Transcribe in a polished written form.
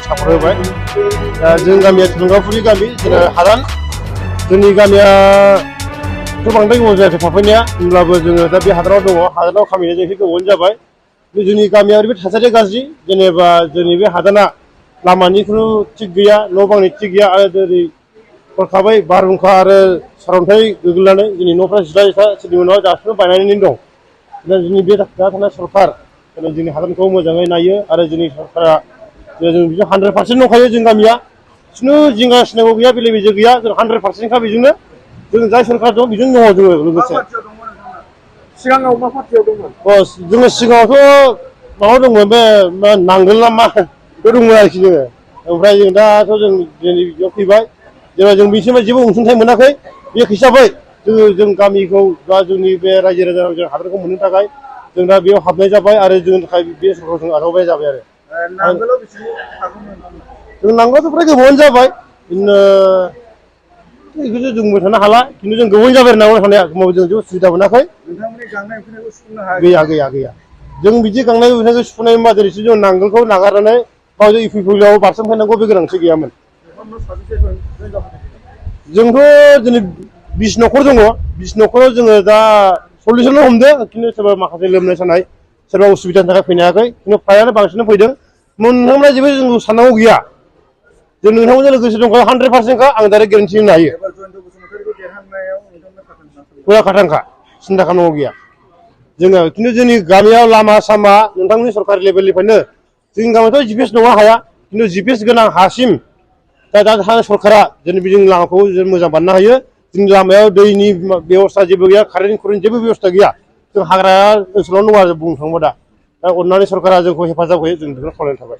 साफायबाय जों गामिया थुलुंगाफुरि गामि जोंना हादान जोंनि गामिया थ' बांद्राय गोबाव जायाखै थाफैनाया होमब्लाबो जोङो दा बे हादानाव दङ हादानाव खामायनाया जों एसे गोबावानो जाबाय जोंनि गामिया ओरैबायदि थासारिया गाज्रि जेनेबा जोंनि बे हादाना लामानि खुनु थिग गैया न' बांनि थिग गैया आरो जेरै हरखाबै बारहुंखा आरो सारअन्थाइ गोग्लैनानै जोंनि न'फ्रा जिला जिथा सोरनिबा न'आ दासिमबो बायनानै दं दा जोंनि बे दा थानाय सरखार जोंनि हादानखौ मोजाङै नायो आरो जोंनि सरकारा जों बिदिनो 100% दंखायो जों गामिया खुनु जिंगा सिनांगौ गैया बेले बेजे गैया जों 100%खा बेजोंनो जों जाय सरकार दं बेजोंनो दङ जोङो लोगोसे सिगाङाव मा पार्टियाव दंमोन जोङो सिगाङावथ' माबा दंमोन बे नांगोल ना मा बे दंमोन आरोखि जोङो ओमफ्राय जों दाथ' जों दिनै बेयाव फैबाय जेनेबा जों बिसिम जेबो अनसुंथाइ मोनाखै बे हिसाबै जों गामिखौ बा जोंनि बे रायजो राजाखौ जों हादरखौ मोननो थाखाय जों दा बेयाव हाबनाय जाबाय आरो जोंनि थाखाय बे सरकारखौ जों आजावनाय जाबाय आरो नांगोलाव बेसेबां थागौमोन जों नांगौआथ' फ्राय गोबावानो जाबाय बिदिनो बेखौथ' जों बुंबाय थानो हाला खिन्थु जों गोबावानो जाबाय आरो नांगोल थानाया होमबाबो जों जेबो सुबिदा मोनाखै नोंथांमोननि गांनाय उखैनायखौ सुफुंनो हायाखै गैया गैया गैया जों बिदि गांनाय उखैनायखौ सुफुंनाय मा दिनैसो जों नांगोलखौ नागारनानै गावजों इउपिपिएलआव बारसोमफैनांगौ बे गोनांथि गैयामोन जोंथ' दिनै 20 न'खर दङ 20 न'खराव जोङो दा 40 जनल' हमदो खिन्थु सोरबा माखासे लोमनाय सानाय सोरबा उसुबिदानि थाखाय फैनो हायाखै खिन्थु फ्रायानो बांसिन फैदों नोंथांमोना जेबो जों साननांगौ गैया जों नोंथांमोनजों लोगोसे दंखायो 100%खा आं डाइरेक्ट गेरेन्टि होनो हायो फुरा खाथांखा सिन्था खालामनांगौ गैया जोङो खिन्थु जोंनि गामियाव लामा सामा नोंथांमोननि सरकारि लेभेलनिफ्रायनो जोंनि गामियावथ' जिपिएस नङा हाया खिन्थु जिपिएस गोनां हासिम दा थानाय सरकारा जेनेबा जोंनि लामाखौ जों मोजां बानायनो हायो जोंनि लामायाव दैनि बेबस्था जेबो गैया कारेन्टनि जेबो बेबस्था गैया जों हाग्रा ओनसोलावनो दङ आरो बुंनो थाङोबा दा अननानै सरकारा जोंखौ हेफाजाब होयो जों बेखौनो खावलायनाय थाबाय